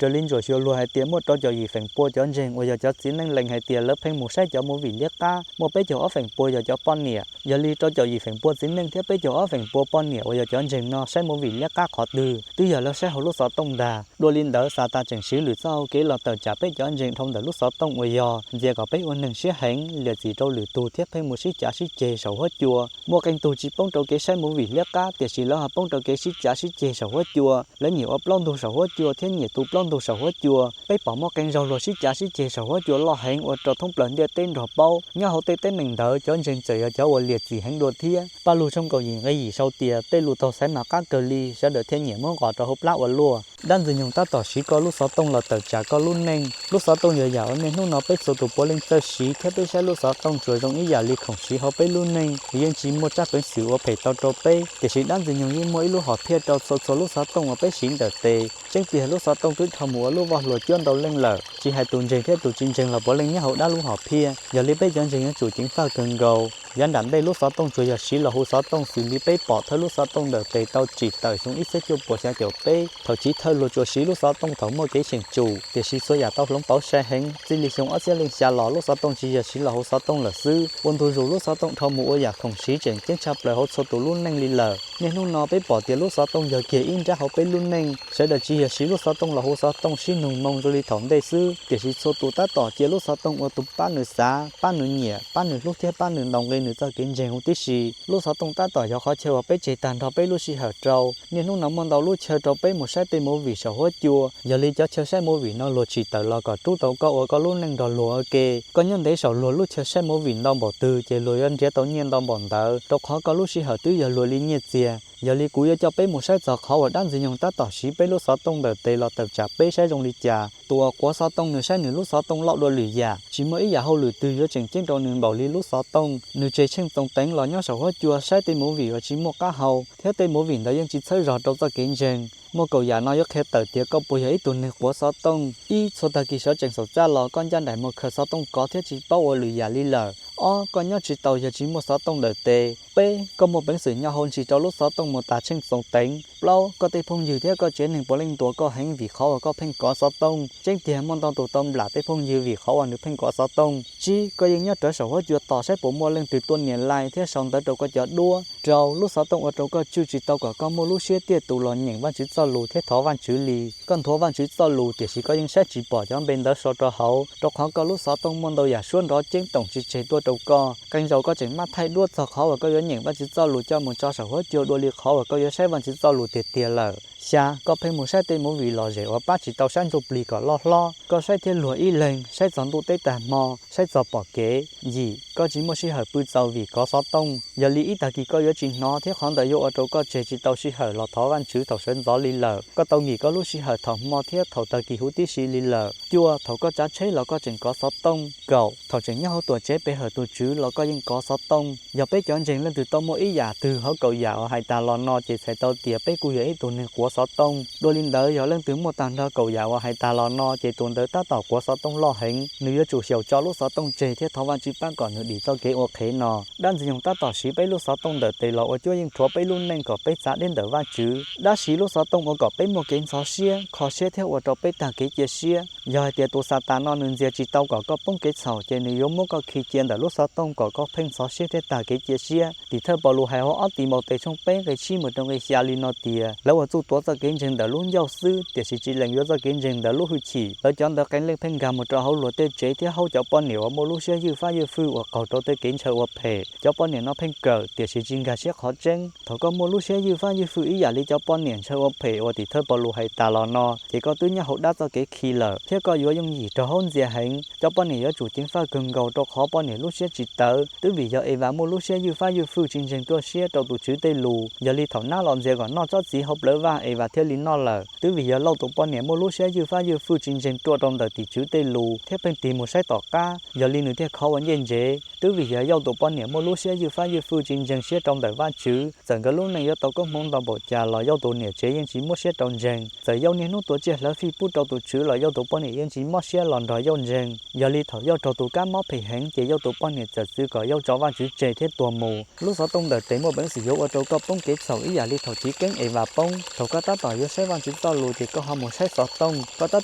Raws li ntsuam xyuas luag hais tias muaj rau caum yim feem pua cov ntseeg uas yog cov txiv neej lees hais tias lawv pheej mus saib cov movie liab qab, muaj peb caug ob feem pua yog cov poj niam. Yog li rau caum yim feem pua txiv neej thiab peb caug ob feem pua poj niam uas yog cov ntseeg no saib movie liab qab qhov twg twb yog lawv saib hauv lub xov tooj ntag. Dua li ntawd Xatas tseem siv lwm txoj hau kev los tawm tsam peb cov ntseeg dhau ntawm lub xov tooj uas yog ntxias kom peb ua neeg siab heev, liam txim rau lwm tug thiab pheej mus sib cav sib ceg saum huab cua. Muaj qee tug tsis poob rau kev saib movie liab qab tiam sis lawv ho poob rau kev sib cav sib ceg saum huab cua. Lawv nyiam ua plaub ntug saum huab cua thiab nyiam tu plaub ntug saum huab cua. Peb pom muaj qee zaug luag sib cav sib ceg saum huab cua loj heev ua rau thoob plaws ntiaj teb nrog paub. Nyob hauv tej teeb meem ntawd cov ntseeg txawm yog cov uas liam txim heev dua thiab. Paj Lug tshooj kaum yim nqe yim sau tias tej lus taug xaiv mas qab kawg li, sawv daws thiaj nyiam muab nqos rau hauv plab ua luaj. Dab Ntxwg Nyoog tab tom siv koj lub xov tooj los tawm tsam koj lub neej. Lub xov tooj yog yam uas niaj hnub no peb txhua tus puav leej txawj siv thiab peb saib lub xov tooj tsuas zoo ib yam li khoom siv hauv peb lub neej, nws yeej tsis muaj tsab peev xwm ua phem tau rau peb. Tiam sis Dab Ntxwg Nyoog yeej muaj ib lub hom phiaj rau txhua txhua lub xov tooj uas peb siv ntawm tes. Tseeb tiag lub xov tooj twb dhau mus ua lub voj hlua cuab ntau leej lawm, tsis hais tus ntseeg thiab tus tsis ntseeg los puav leej nyob hauv dab lub hom phiaj. Yog li peb cov ntseeg yuav tsum ceev faj kawg nkaus. Yav nram ntej lub xov tooj tsuas yog siv los hu xov tooj xws li peb pom thawj lub xov tooj ntawm tes tau tsim tawm xyoo ib txhiab cuaj puas xya caum peb, thaum chiv thawj luag tsuas siv lub xov tooj thaum muaj kev cheem tsum. Tiam sis txhua yam tau hloov pauv sai heev, txij li xyoo ob txhiab leej xya los lub xov tooj tsis yog siv los hu xov tooj lawm xwb, ua ntu zus lub xov tooj dhau mus ua yam khoom siv tseem ceeb tshaj plaws hauv txhua tus lub neej li lawm. Niaj hnub no peb pom tias lub xov tooj yog kiag ib nrab hauv peb lub neej, sawv daws tsis yog siv lub xov tooj los hu xov tooj sib nug moo zoo li thaum ntej xwb, tiam sis txhua tus tab tom cia lub xov tooj ua tus pab nws xav, pab nws nyiam, pab nws hlub thiab pab nws ntaus nqi nws txoj kev ntseeg huv tib si. Lub xov tooj tab tom yog qhov chaw uas peb tseg tag nrho peb lub sij hawm rau. Niaj hnub no muaj ntau lub chaw rau peb mus saib tej movie saum huab cua, yog li cov chaw saib movie no luag tsim tawm los kom rub tau koj ua koj lub neej nrog luag ua ke. Koj nyob ntev saum luag lub chaw saib movie ntau npaum twg ces luag yuav nrhiav tau nyiaj ntau npaum ntawd, rau qhov koj lub sij hawm twb yog luag li nyiaj txiag. Yog li kuv yuav coj peb mus saib txog qhov uas Dab Ntxwg Nyoog tab tom siv peb lub xov tooj ntawm tes los tawm tsam peb saib zoo li cas. Tus uas quav xov tooj nws saib nws lub xov tooj loj dua lwm yam, tsis muaj ib yam hauj lwm twg yuav tseem ceeb rau nws npaum li lub xov tooj. Nws tseg tsheej txoos teev los nyob saum huab cua saib tej movie uas tsis muaj qab hau, thiab tej movie ntawd yeej tsis txhawb zog rau txoj kev ntseeg. Muaj kaum yam no yuav qhia tawm tias koj puas yog ib tug neeg quav xov tooj. Ib, txhua tag kis sawv tsees saum txaj los koj ncaj nraim mus khaws xov tooj kov thiab tsis paub ua lwm yam li lawm. Ob, koj nyob tsis tau yog tsis muaj xov tooj ntawm tes. Peb, koj muaj peev xwm nyo hau ntsis rau lub xov tooj mus tas tsheej txoos teev. Plaub, koj tej phooj ywg thiab koj tsev neeg puav leej ntuas koj heev vim qhov uas koj pheej kov xov tooj. Tseeb tiag muaj ntau tus tau nplam tej phooj ywg vim qhov uas nws pheej kov xov tooj. Tsib, koj yeej nyob rawv saum huab cua tos saib puas muaj leej twg tuaj nias like thiab sau ntawv rau koj cov duab. Rau, lub xov tooj ua rau koj tswj tsis tau kom koj muaj lub siab tiaj tus los nyeem Vajtswv txoj lus thiab thov Vajtswv li. Koj nthuav Vajtswv txoj lus tiam sis koj yeej saib tsis pom cov npe ntawv sau rau hauv, rau qhov koj lub xov tooj muaj ntau yam suab nrov ceeb toom tsis tseg tuaj rau koj. Qee zaus koj tseem maj thaij duab txog qhov uas koj yuav nyeem Vajtswv txoj lus coj mus tso saum huab cua dua li qhov uas koj yuav saib Vajtswv txoj lus tiag tiag lawm. Xya, koj pheej mus saib tej movie lom zem uas pab tsis tau sab ntsuj plig kom loj hlob. Koj saib thiab luag ib leeg, saib txog ntuj teb tag hmo, saib txog pom kev. Yim, koj tsis muaj sij hawm pw txaus vim kov xov tooj. Yog li ib tag kis koj yuav tsis hnov thiab qhov ntawd yuav ua rau koj tseg tsis tau sij hawm los thov Vajtswv thaum sawv ntxov li lawm. Koj tau nkim koj lub sij hawm thaum hmo thiab thaum tag kis huv tib si li lawm. Cuaj, thaum koj tsav tsheb los koj tseem kov xov tooj. Kaum, thaum tseem nyob hauv tuam tsev pe hawm tus Tswv los koj yeej kov xov tooj. Yog peb cov ntseeg leej twg tau muaj ib yam twg hauv kaum yam uas hais tas los no ces txhais tau tias peb kuj yog ib tug neeg quav xov tooj. Dua li ntawd yog leej twg muaj tag nrho kaum yam uas hais tas los no ces tus ntawd tab tom quav xov tooj loj heev. Nws yuav tsum xyaum tso lub xov tooj tseg thiab thov Vajtswv pab kom nws dim txoj kev ua qhev no. Dab Ntxwg Nyoog tab tom siv peb lub xov tooj ntawm tes los ua cuab yeej rhuav peb lub neej kom peb txav deb ntawm Vajtswv. Dab siv lub xov tooj ua kom peb muaj kev ntxhov siab, kho siab thiab ua rau peb tag kev cia siab. Yog hais tias tus Xatas no nws ntxias tsis tau kom koj poob kev txhaum ces nws yuav muab koj khi cia ntawm lub xov tooj kom koj pheej ntxhov siab thiab tag kev cia siab. Tim thawj Paulus hais hauv ob Timautes tshooj peb nqe tsib mus rau nqe xya li no tias, lawv ua txuj tuav txoj kev ntseeg ntawm lub ncauj xwb, tiam sis tsis lees yuav txoj kev ntseeg ntawm lub hwj chim. Lawv cov ntawd qee leej pheej nkag mus rau hauv luag tej tsev thiab haub cov poj niam uas muaj lub siab ywj fab ywj fwj uas qaug rau tej kev ntshaw ua phem. Cov poj niam no pheej kawm, tiam sis tsis nkag siab qhov tseeb. Thaum koj muaj lub siab ywj fab ywj fwj ib yam li cov poj niam ntshaw ua phem uas tim thawj Paulus hais tas los no, ces koj twb nyob hauv dab txoj kev khi lawm, thiab koj yuav yooj yim raug haub ntxias heev. Cov poj niam yuav tsum ceev faj kawg nkaus rau qhov poj niam lub siab tsis tawv. Twb vim yog Evas muaj lub siab ywj fab ywj fwj tsis ntseeg ruaj siab rau tus Tswv tej lus, yog li thaum nab los ntxias kom noj tsob txiv hauv plawv vaj Evas thiaj li noj lawm. Twb vim yog Lauj tus poj niam muaj lub siab ywj fab ywj fwj tsis ntseeg ruaj rau ntawm tim tswv tej lus thiab pheej tig mus saib tom qab, yog li nws thiaj khov ua ncej ntsev. Twb vim yog Yauj tus poj niam muaj lub siab ywj fab ywj fwj tsis ntseeg siab rau ntawm Vajtswv, txawm nkawd lub neej yuav tau koob hmoov ntau npaum cas los Yauj tus niam tsev yeej tsis muab siab rau ntseeg. Txawm Yauj niaj hnub tuav tsiaj hlawv fij pub rau tus Tswv los Yauj tus poj niam yeej tsis mob siab los nrog Yauj ntseeg. Yog li thaum Yauj raug tus kab mob phem heev ces Yauj tus poj niam txawm txwv kom Yauj tso Vajtswv tseg thiab tuag mus. Lub xov tooj ntawm tes muaj peev xwm yuav ua rau koj poob kev txhaum ib yam li thaum chiv keeb Evas poob. Thaum Koj tab tom yuav saib Vajtswv txoj lus ces koj ho mus saib xov tooj. Koj tab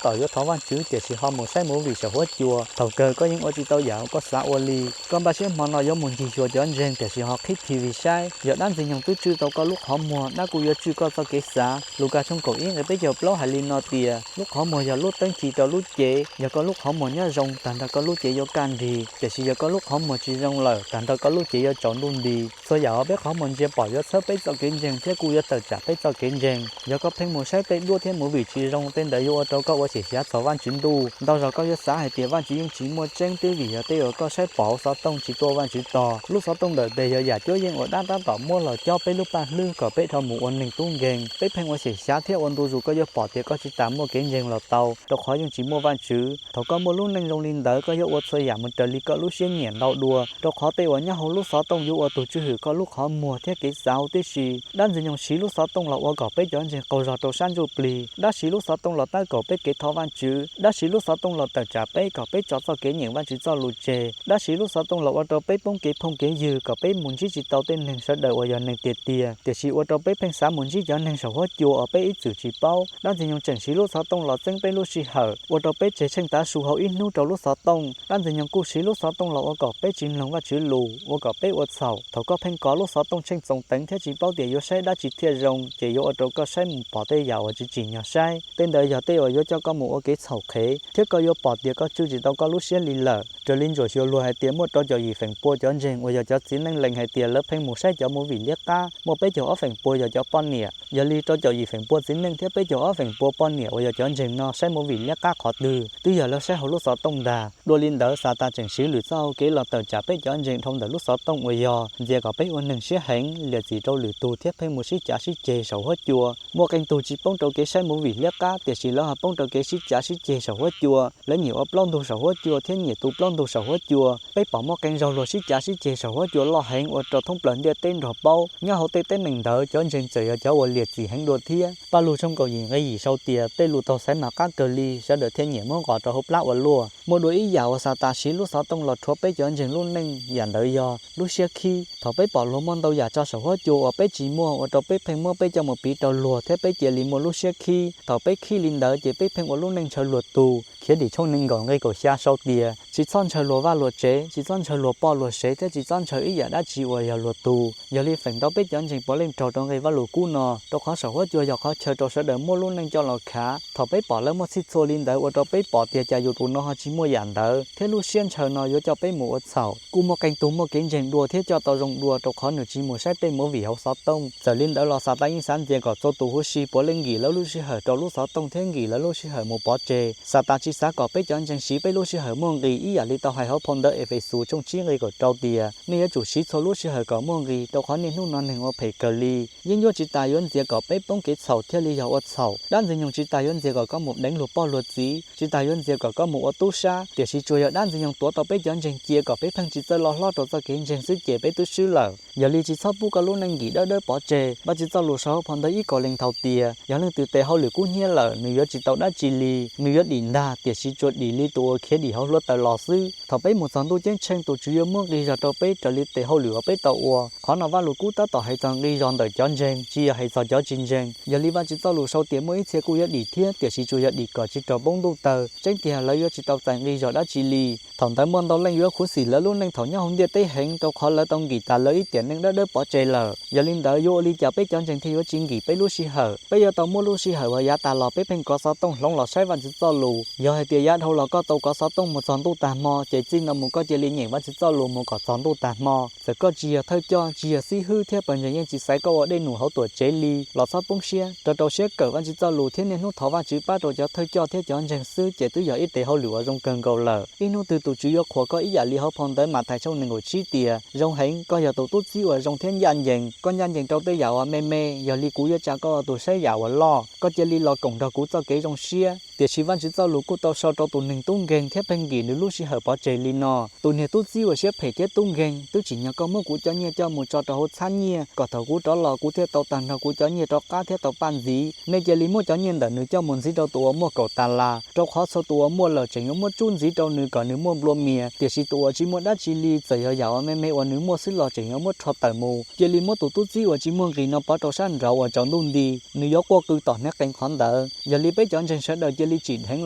tom yuav thov Vajtswv tiam sis ho mus saib movie saum huab cua. Thaum kawg koj yeej ua tsis tau yam uas koj xav ua li. Koj npaj siab hmo no yuav mus ncig xyuas cov ntseeg tiam sis ho qhib T V saib. Yog dab Ntxwg Nyoog twb tswj tau koj lub qhov muag, dab kuj yuav tswj koj txoj kev xav. Lukas tshooj kaum ib nqe peb caug plaub hais li no tias, lub qhov muag yog lub teeb ci rau lub cev. Yog koj lub qhov muag nyob zoo, tag nrho koj lub cev yuav kaj nrig, tiam sis yog koj lub qhov muag tsis zoo lawm, tag nrho koj lub cev yuav tsaus ntuj nti. Txhua yam uas peb qhov muag ntsia pom yuav txhawb peb txoj kev ntseeg thiab kuj yuav tawm tsam peb txoj kev ntseeg. Yog koj pheej mus saib tej duab thiab movie tsis zoo, tej ntawd yuav ua rau koj ua xyem xyav txog Vajtswv ntuj. Ntau zaus koj yuav xav hais tias Vajtswv yeej tsis muaj tseeb twb vim yog tej uas koj saib pom hauv xov tooj tsis tuaj Vajtswv tog. Lub xov tooj ntawm tes yog yam cuab yeej uas dab tab tom muab los cob peb lub paj hlwb kom peb dhau mus ua neeg tub nkeeg. Peb pheej ua xyem xyav thiab ua ntu zus koj yuav pom tias koj tsis tas muaj kev ntseeg los tau, rau qhov yeej tsis muaj Vajtswv. Thaum koj muaj lub neej zoo li ntawd, koj yuav ua txhua yam mus raws li koj lub siab nyiam ntau dua, rau qhov tej uas nyob hauv lub xov tooj yuav ua tus tswj hwm koj lub qhov muag thiab kev xav huv tib si. Dab Ntxwg Nyoog siv lub xov tooj los ua kom peb cov ntseeg qaug zog rau sab ntsuj plig. Dab siv lub xov tooj los tab kaum peb kev thov Vajtswv. Dab siv lub xov tooj los tawm tsam peb kom peb tso txoj kev nyeem Vajtswv txoj lus tseg. Dab siv lub xov tooj los ua rau peb poob kev phooj kev ywg kom peb mus ntsib tsis tau tej neeg sawv daws uas yog neeg tiag tiag, tiam sis ua rau peb pheej xav mus ntsib cov neeg saum huab cua uas peb ib txwm tsis paub. Dab Ntxwg Nyoog tseem siv lub xov tooj los txeeb peb lub sij hawm, ua rau peb tseg tsheej tav su hauv ib hnub rau lub xov tooj. Dab Ntxwg Nyoog kuj siv lub xov tooj los ua kom peb tsis mloog Vajtswv lus, ua kom peb ua txhaum. Thaum koj pheej kov lub xov tooj tsheej txoos teev thiab tsis paub tias yuav saib dab tsi thiaj zoo, ces yuav ua rau koj saib mus pom tej yam uas tsis tsim nyog saib. Tej ntawd yog tej uas yuav coj koj mus ua kev txhaum qhev, thiab koj yuav pom tias koj tswj tsis tau koj lub siab li lawm. Raws li ntsuam xyuas luag hais tias muaj rau caum yim feem pua cov ntseeg uas yog cov txiv neej lees hais tias lawv pheej mus saib cov movie liab qab, muaj peb caug ob feem pua yog cov poj niam. Yog li rau caum yim feem pua txiv neej thiab peb caug ob feem pua poj niam uas yog cov ntseeg no saib movie liab qab qhov twg? Twb yog lawv saib hauv lub xov tooj ntag. Dua li ntawd, Xatas tseem siv lwm txoj hau kev los tawm tsam peb cov ntseeg dhau ntawm lub xov tooj uas yog ntxias kom peb ua neeg siab heev, liam txim rau lwm tus thiab pheej mus sib cav sib ceg saum huab cua. Muaj qee tug tsis poob rau kev saib movie liab qab, tiam sis lawv ho poob rau kev sib cav sib ceg saum huab cua. Lawv nyiam ua plaub ntug saum huab cua thiab nyiam tu plaub ntug saum huab cua. Peb pom muaj qee zaug luag sib cav sib ceg saum huab cua loj heev ua rau thoob plaws ntiaj teb nrog paub. Nyob hauv tej teeb meem ntawd, cov ntseeg txawm yog cov uas liam txim heev dua thiab. Paj Lug tshooj kaum yim nqe yim sau tias, tej lus taug xaiv mas qab kawg li, sawv daws thiaj nyiam muab nqos rau hauv plab ua luaj. Muaj dua ib yam uas Xatas siv lub xov tooj los rhuav peb cov ntseeg lub neej, yam ntawd yog lub siab khib. Thaum peb pom luag muaj ntau yam tso saum huab cua uas peb tsis muaj, ua rau peb pheej muab peb coj mus piv rau luag thiab peb cia li muaj lub siab khib. Thaum peb khib li ntawd ces peb pheej ua lub neej ntshaw luag tug. Khiavdim tshooj nees nkaum nqe kaum xya sau tias, tsis txhob ntshaw luag vaj luag tsev, tsis txhob ntshaw luag poj luag sev thiab tsis txhob ntshaw ib yam dab tsi uas yog luag tug. Yog li feem ntau peb cov ntseeg puav leej raug rau nqe Vajluskub no, rau qhov saum huab cua yog qhov chaw rau sawv daws muab lub neej coj los khav. Thaum peb pom lawv muaj txhij txhua li ntawd ua rau peb pom tias cas yus tus no ho tsis muaj yam ntawd, thiab lub siab ntshaw no yuav coj peb mus ua txhaum. Kuj muaj qee tug muaj kev ntseeg dua thiab coj tau zoo dua rau qhov nws tsis mus saib tej movie hauv xov tooj. Txawm li ntawd los Xatas yeej xav ntxias kom txhua tus huv si puav leej nkim lawv lub sij hawm rau lub xov tooj thiab nkim lawv lub sij hawm mus pov tseg. Xatas tsis xav kom peb cov ntseeg siv peb lub sij hawm muaj nqis, ib yam li tau hais hauv phau ntawv Efexus tshooj tsib nqe kaum rau tias, nej yuav tsum siv txhua lub sij hawm kom muaj nqis, rau qhov niaj hnub no neeg ua phem kawg li. Yeeb ncuab tsis tas yuav ntxias kom peb poob kev txhaum thiaj li yog ua txhaum. Dab Ntxwg Nyoog tsis tas yuav ntxias kom koj mus deev luag poj luag txiv, tsis tas yuav ntxias kom koj mus ua tub sab, tiam sis tsuas yog Dab Ntxwg Nyoog tuav tau peb cov ntseeg cia kom peb pheej tsis txawj loj hlob rau txoj kev ntseeg xwb ces peb twb swb lawm. Yog li tsis txhob pub koj lub neej nkim dawb dawb pov tseg. Vaj Tswv txoj lus sau hauv phau ntawv ib Kauleethaus tias, yog leej twg tes hauj lwm kub hnyiab lawm, nws yuav tsis tau dab tsi li, nws yuav dim ntag, tiam sis tsuas dim li tus uas khiav dim hauv hluav taws los xwb. Thaum peb mus txog ntuj ceeb tsheej, tus Tswv yuav muab nqi zog rau peb raws li tes hauj lwm uas peb tau ua. Qhov no Vajluskub tab tom hais txog nqi zog ntawm cov ntseeg, tsis yog hais txog cov tsis ntseeg. Yog li Vaj Tswv txoj lus sau tias muaj ib txhia kuj yuav dim thiab, tiam sis tsuas yog dim kom tsis raug poob ntuj taw. Tseeb tiag lawv yuav tsis tau txais nqi zog dab tsi li. Thaum ntawd muaj ntau leej yuav khuv xim lawv lub neej thaum nyob hauv ntiaj teb heev, rau qhov lawv tau nkim tas lawv ib tiam neej dawb dawb pov tseg lawm. Yog li ntawd, yuav ua li cas peb cov ntseeg thiaj yuav tsis nkim peb lub sij hawm? Peb yuav tau muab lub sij hawm uas yav tas los peb pheej kov xov tooj hloov los saib Vaj Tswv txoj lus. Yog hais tias yav dhau los koj tau kov xov tooj mus txog ntuj tag hmo, ces txij no mus koj cia li nyeem Vaj Tswv txoj lus mus kom txog ntuj tag hmo. Txawm koj tsis yog thawj coj, tsis yog xib hwb thiab pawg ntseeg yeej tsis xaiv koj ua dej num hauv tuam tsev li los txhob poob siab. Rau rau siab kawm Vaj Tswv txoj lus thiab niaj hnub thov Vaj Tswv pab rau cov thawj coj thiab cov ntseeg xwb ces twb yog ib tes hauj lwm uas zoo kawg nkaus lawm. Ib hnub twg tus Tswv yuav qhuas koj ib yam li hauv phau ntawv Mathais tshooj nees nkaum tsib tias, zoo heev, koj yog tus tub txib uas zoo thiab ncaj ncees, koj ncaj ncees rau tej yam uas me me, yog li kuv yuav tsa koj ua tus saib yam uas loj. Koj cia li los koom nrog kuv txoj kev zoo siab. Tiam sis Vajtswv txoj lus kuj tau sau rau tus neeg tub nkeeg thiab pheej nkim nws lub sij hawm pov tseg li no: Tus niag tub txib uas siab phem thiab tub nkeeg, twb tsim nyog koj muab kuv cov nyiaj coj mus tso rau hauv txhab nyiaj, kom thaum kuv rov los kuv thiaj tau tag nrho kuv cov nyiaj rov qab thiab tau paj ntxiv. Nej cia li muab cov nyiaj ntawm nws coj mus ntxiv rau tus uas muaj kaum tas las, rau qhov txhua tus uas muaj lawm tseem yuav muab tsub ntxiv rau nws kom nws muaj nplua mias, tiam sis tus uas tsis muaj dab tsi li, txawm yog yam uas me me uas nws muaj xwb los tseem yuav muab rho tawm mus. Cia li muab tus tub txib uas tsis muaj nqis no pov rau sab nraud uas tsaus ntuj nti, nws yuav quaj qw tom hniav qees qhov ntawd. Yog li peb cov ntseeg sawv daws cia li tsim dheev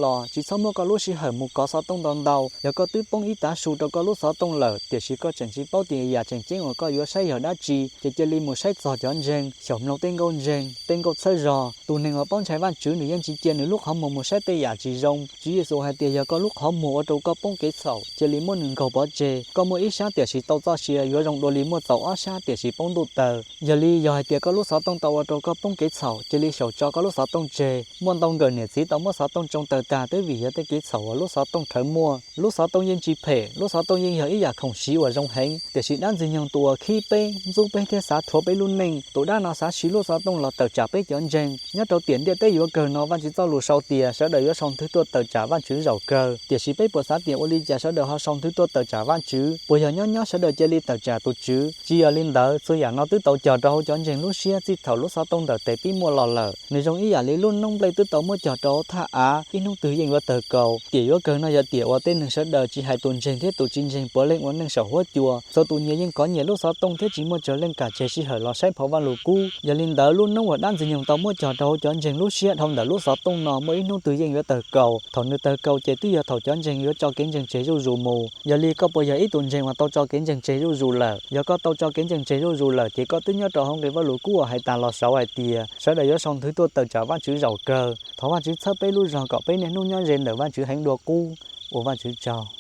los, tsis txhob muab koj lub sij hawm mus kov xov tooj ntau ntau. Yog koj twb poob ib tav su rau koj lub xov tooj lawm, tiam sis koj tseem tsis paub tias yam tseem ceeb uas koj yuav saib yog dab tsi, ces cia li mus saib txog cov ntseeg, xyaum mloog tej nkauj ntseeg, tej nkauj txhawb zog. Tus neeg uas paub ntshai Vajtswv nws yeej tsis cia nws lub qhov muag mus saib tej yam tsis zoo. Tswv Yexus hais tias yog koj lub qhov muag ua rau koj poob kev txhaum, cia li muab nws nkaug pov tseg. Koj muaj ib sab tiam sis tau txoj sia yuav zoo dua li muaj txaus ob sab tiam sis poob ntuj taws. Yog li yog hais tias koj lub xov tooj tau ua rau koj poob kev txhaum, cia li xyaum tso koj lub xov tooj tseg. Muaj ntau nkawm niam txiv tau muab xov tooj tsoo taws tag twb vim yog tej kev txhaum uas lub xov tooj rhawv muaj. Lub xov tooj yeej tsis phem, lub xov tooj yeej yog ib yam khoom siv uas zoo heev, tiam sis dab Ntxwg Nyoog tus uas khib peb, ntxub peb thiab xav rhuav peb lub neej. Tus dab no xav siv lub xov tooj los tawm tsam peb cov ntseeg. Nyob rau tiam ntiaj teb yuav kawg no Vajtswv txoj lus sau tias sawv daws yuav sau nthwv tuaj tawm tsam Vajtswv zaum kawg. Tiam sis peb puas xav tias ua li cas sawv daws ho sau nthwv tuaj tawm tsam Vajtswv? Puas yog nyob nyob sawv daws cia li tawm tsam tus Tswv? Tsis yog li ntawd, txhua yam no twb tau cog rau hauv cov ntseeg lub siab txij thaum lub xov tooj ntawm tes pib muaj los lawm. Nws zoo ib yam li lub noob nplej twb tau muab cog rau hauv thaj av, ib hnub twg yeej yuav tawg kaus. Tiam yuav kawg no yog tiam uas tej neeg sawv daws tsis hais tus ntseeg thiab tus tsis ntseeg puav leej ua neej saum huab cua. Txhua tus nyias yeej kov nyias lub xov tooj thiab tsis muaj tsawg leej kam tseg sij hawm los saib phau Vajluskub. Yog li ntawd, lub noob uas dab Ntxwg Nyoog tau muab cog rau hauv cov ntseeg lub siab dhau ntawm lub xov tooj no muaj ib hnub twg yeej yuav tawg kaus. Thaum nws tawg kaus ces twb yog thaum cov ntseeg yuav tso kev ntseeg tseg zuj zus mus. Yog li koj puas yog ib tus ntseeg uas tau tso kev ntseeg tseg zuj zus lawm? Yog koj tau tso kev ntseeg tseg zuj zus lawm ces koj twb nyob rau hauv nqe Vajluskub uas hais tas los saud hais tias sawv daws yuav sau nthwv tuaj tawm tsam Vajtswv zaum kawg. Thov Vajtswv txhawb peb lub zog kom peb niaj hnub nyob ze ntawm Vajtswv heev dua qub. Ua Vajtswv tsaug.